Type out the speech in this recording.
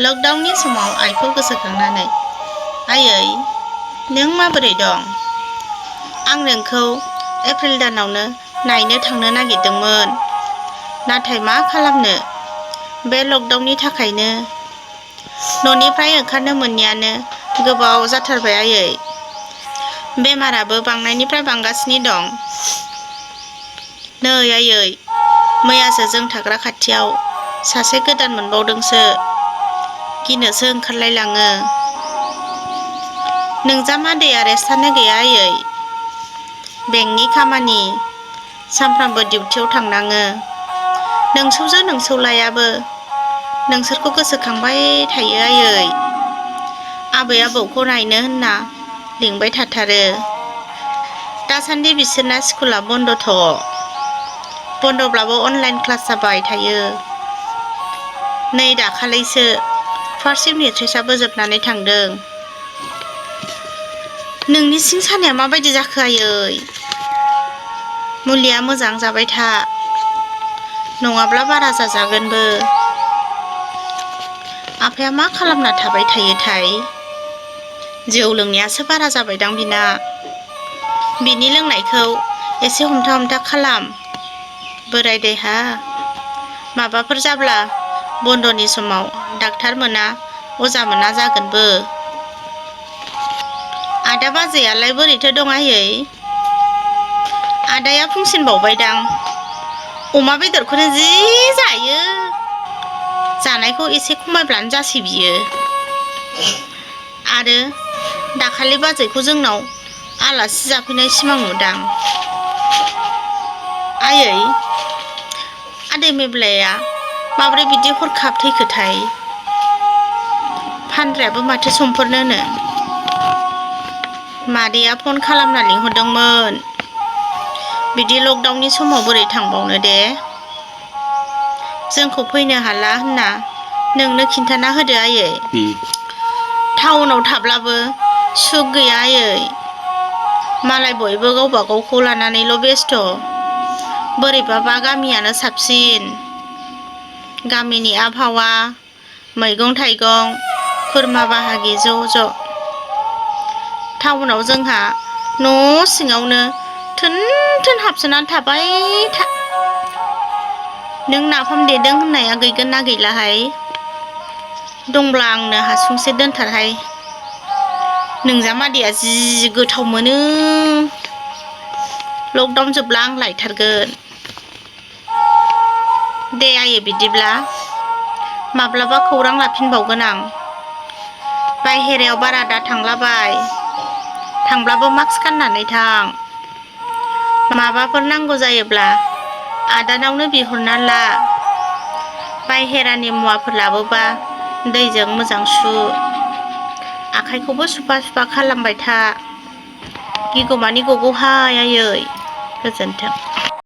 लकडाउननि समाव आइखौ गोसोखांनानै, आयै, नों माबोरै दं? आं नोंखौ एप्रिल दानावनो नायनो थांनो नागिरदोंमोन। नाथाय मा खालामनो, बे लकडाउननि थाखायनो न'निफ्राय ओंखारनो मोनैयानो गोबाव जाथारबाय आयै। बेमाराबो बांनायनिफ्राय बांगासिनो दं। नै आयै, मैयासो जों थाग्रा खाथियाव सासे गोदान मोनबावदोंसो। गिनोसो ओंखारलायलाङो। नोंजामादैया रेस्टआनो गैया आयै। बेंकनि खामानि, सानफ्रामबो डिउटियाव थांनाङो। नोंसौजो नोंसौलायाबो नोंसोरखौ गोसोखांबाय थायो आयै। आबै आबौखौ नायनो होनना लिंबाय थाथारो। दासान्दि बिसोरना स्कुला बन्द'थ'। बन्द'ब्लाबो अनलाइन क्लास जाबाय थायो। नै दाखालैसो फार्स्ट इउनिट टेस्टआबो जोबनानै थांदों। नोंनि सिं सानाया माबायदि जाखो आयै? मुलिया मोजां जाबाय था, नङाब्ला बारा जाजागोनबो। आफाया मा खालामना थाबाय थायोथाय? जौ लोंनायासो बारा जाबायदां बिना। बिनि लोंनायखौ एसे हमथा हमथा खालाम, बोराय देहा। माबाफोर जाब्ला बन्द'नि समाव डाक्टार मोना अजा मोना जागोनबो। आदा बाजैयालाय बोरैथो दं आयै? आदाया फुंसिनबावबायदां। अमा बेदरखौनो जि जायो। जानायखौ एसे खमायब्लानो जासै बियो। आरो दाखालि बाजैखौ जोंनाव आलासि जाफैनाय सिमां नुदां। आयै, आदै मेब्लाया माब्रै बिदि हरखाब थैखोथाय? फानग्रायाबो माथो समफोरनोनो। मादैया फन खालामना लिंहरदोंमोन। बिदि लकडाउननि समाव बोरै थांबावनो दे? जोंखौ फैनो हाला होनना नोंनो खिन्थाना होदो आयै। टाउनाव थाब्लाबो सुख गैया आयै। मालाय बयबो गावबा गावखौ लानानैल' बेस्थ'। बोरैबाबा गामियानो साबसिन। गामिनि आबहावा, मैगं थाइगं, खुरमा बाहागि ज' ज'। टाउनाव जोंहा न' सिङावनो थोन थोन हाबसोनानै थाबाय था। नों नाफाम देदों होननाया गैगोन ना गैलाहाय? दंब्ला आंनो हासुंसे दोनथारहाय। नोंजामादैया जि गोथाव मोनो। लकडाउन जोबब्ला आं लायथारगोन। दे आयै बिदिब्ला, माब्लाबा खौरां लाफिनबावगोन आं। बायहेरायाव बारा दा थांलाबाय। थांब्लाबो मास्क गाननानै थां। माबाफोर नांगौ जायोब्ला आदानावनो बिहरना ला। बायहेरानि मुवाफोर लाबोबा दैजों मोजां सु। आखाइखौबो सुफा सुफा खालामबाय था। गिगौमानि गगौहाय आयै। गोजोन्थों।